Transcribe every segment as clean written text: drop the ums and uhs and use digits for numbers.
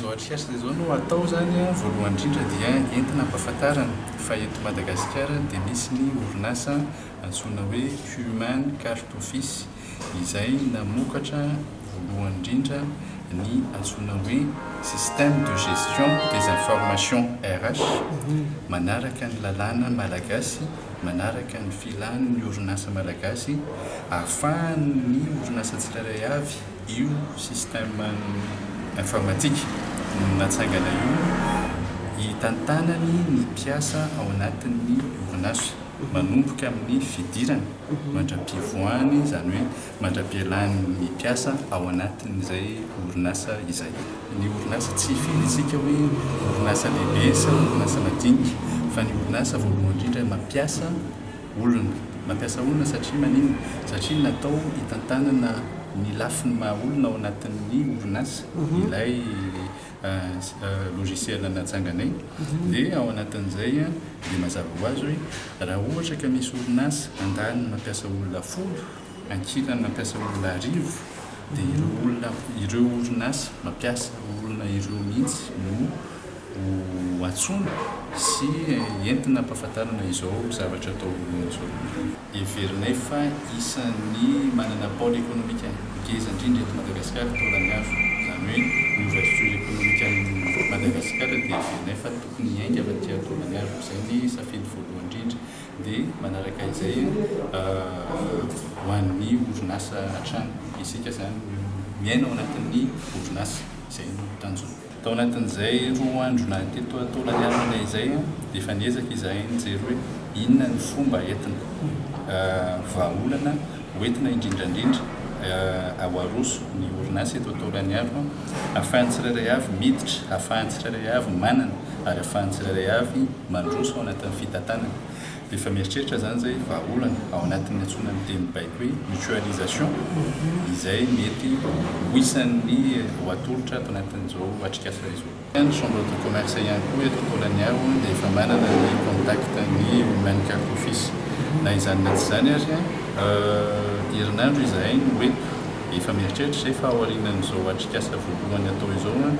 Izao atrikasa izao no atao izany, voalohany indrindra dia entina ampahafantarana fa eto Madagasikara dia misy ny orinasa antsoina hoe Human Cart Office izay namokatra voalohany indrindra ny antsoina hoe système de gestion des informations RH manaraka ny lalàna malagasy, manaraka ny filan'ny orinasa malagasy, ahafahan'ny orinasa tsirairay avy io système informatique natsangana io hitantanany ny mpiasa ao anatin'ny orinasa manomboka amin'ny fidirana mandra-pivoahany, izany hoe mandra-pialan'ny mpiasa ao anatin'izay orinasa izay. Ny orinasa tsy hifidy isika hoe orinasa lehibe sa orinasa madinika fa ny orinasa voalohany indrindra mampiasa olona. Mampiasa olona satria maninona? Satria natao hitantanana ny lafiny maha olona ao anatin'ny orinasa ilay logiciel natsanganay. Dia ao anatin'izay dia mazava ho azy hoe raha ohatra ka misy orinasa andaniny mampiasa olona 10, ankilany mampiasa olona 1000, dia ireo olona ireo orinasa mampiasa olona ireo mihitsy no ho antsoina sy entina ampahafantarana izao zavatra atao izao. Heverinay fa isan'ny manana pôle économique ngeza indrindra eto Madagasikara Taolagnaro. Izany hoe ny ouverture économique an'i Madagasikara dia heverinay fa tokony hiainga avy aty Taolagnaro. Izay ny safidy voalohany indrindra. Dia manaraka izay ho an'ny orinasa hatrany. Isika izany miaina ao anatin'ny orinasa. Izay no tanjona. Tao anatin'izay 2 andro naha teto Taolagnaro anay izay dia efa niezaka izahay nijery hoe inona ny fomba entina, vahaolana hoentina indrindra indrindra ho aroso ny orinasa eto Taolagnaro ahafahan'ny tsirairay avy miditra, ahafahan'ny tsirairay avy manana ary ahafahan'ny tsirairay avy mandroso ao anatin'ny fitantanana. Dia efa mieritreritra izany izay vahaolana ao anatin'ny antsoina amin'ny teny baiko hoe mutualisation izay mety ho isan'ny ho atolotra ato anatin'izao atrikasa izao. Ny chambre de commerce ihany koa eto Taolagnaro dia efa manana ny contact ny Human Cart Office. Na izany na tsy izany ary, herinandro izahay no hoe efa mieritreritra izay fa aorianan'izao atrikasa voalohany atao izao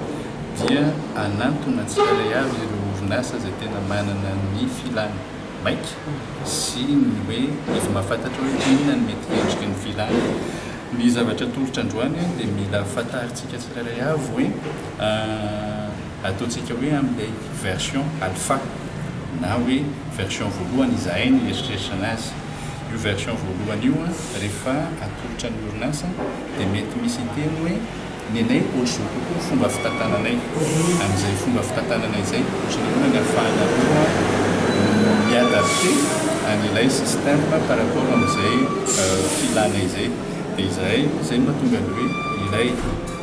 dia hanantona tsirairay avy ireo orinasa izay tena manana ny filana maika sy ny hoe efa mahafantatra hoe inona ny mety endriky ny filana. Ny zavatra atolotra androany dia mila fantarintsika tsirairay avy hoe ataontsika hoe amin'ilay version alpha na hoe version voalohany izahay no mieritreritra anazy. Io version voalohany io rehefa atolotra ny orinasa dia mety misy hiteny hoe Nenay ohatr'izao kokoa ny fomba fitantananay. Amin'izay fomba fitantanana izay, ohatran'ny ahoana ny ahafahanareo mi-adapter an'ilay système par rapport amin'izay filana izay. Dia izahay, izay no mahatonga ny hoe ilay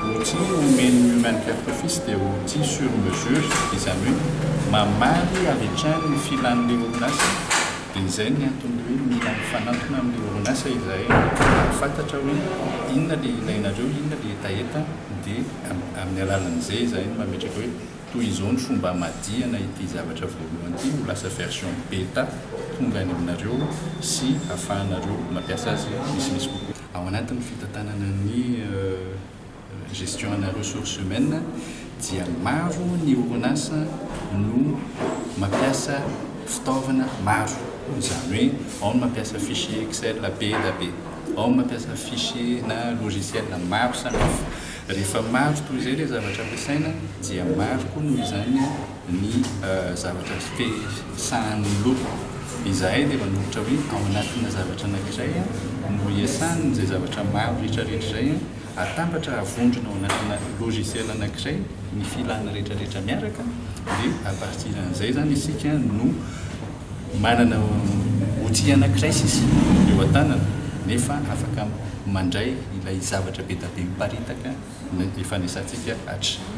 outil omen'ny Human Cart Office dia outil sur mesure, izany hoe mamaly avy hatrany ny filan'ilay orinasa. Dia izay ny anton'ny hoe mila mifanantona amin'ilay orinasa izahay hahafantatra hoe inona ilay ilainareo, inona ilay hetaheta, dia amin'ny alalan'izay izahay no mametraka hoe toy izao ny fomba hamadihana ity zavatra voalohany ity ho lasa version beta tonga any aminareo sy hahafahanareo mampiasa azy misimisy kokoa. Ao anatin'ny fitantanana ny gestion ana ressources humaines dia maro ny orinasa no mampiasa fitaovana maro, izany hoe ao ny mampiasa fichier excel be dia be, ao ny mampiasa fichier na logiciel maro samihafa. Rehefa maro toy izay ilay zavatra ampiasaina dia maro koa noho izany ny zavatra sahanin'ny loha. Izahay dia manolotra hoe ao anatina zavatra anankiray no iasan'izay zavatra maro rehetra rehetra izay. Atambatra avondrona ao anatina logiciel anankiray ny filana rehetra rehetra miaraka dia à partir an'izay izany isika no manana outil anankiray sisa eo an-tanana nefa afaka mandray ilay zavatra be dia be miparitaka efa niasantsika hatrizay.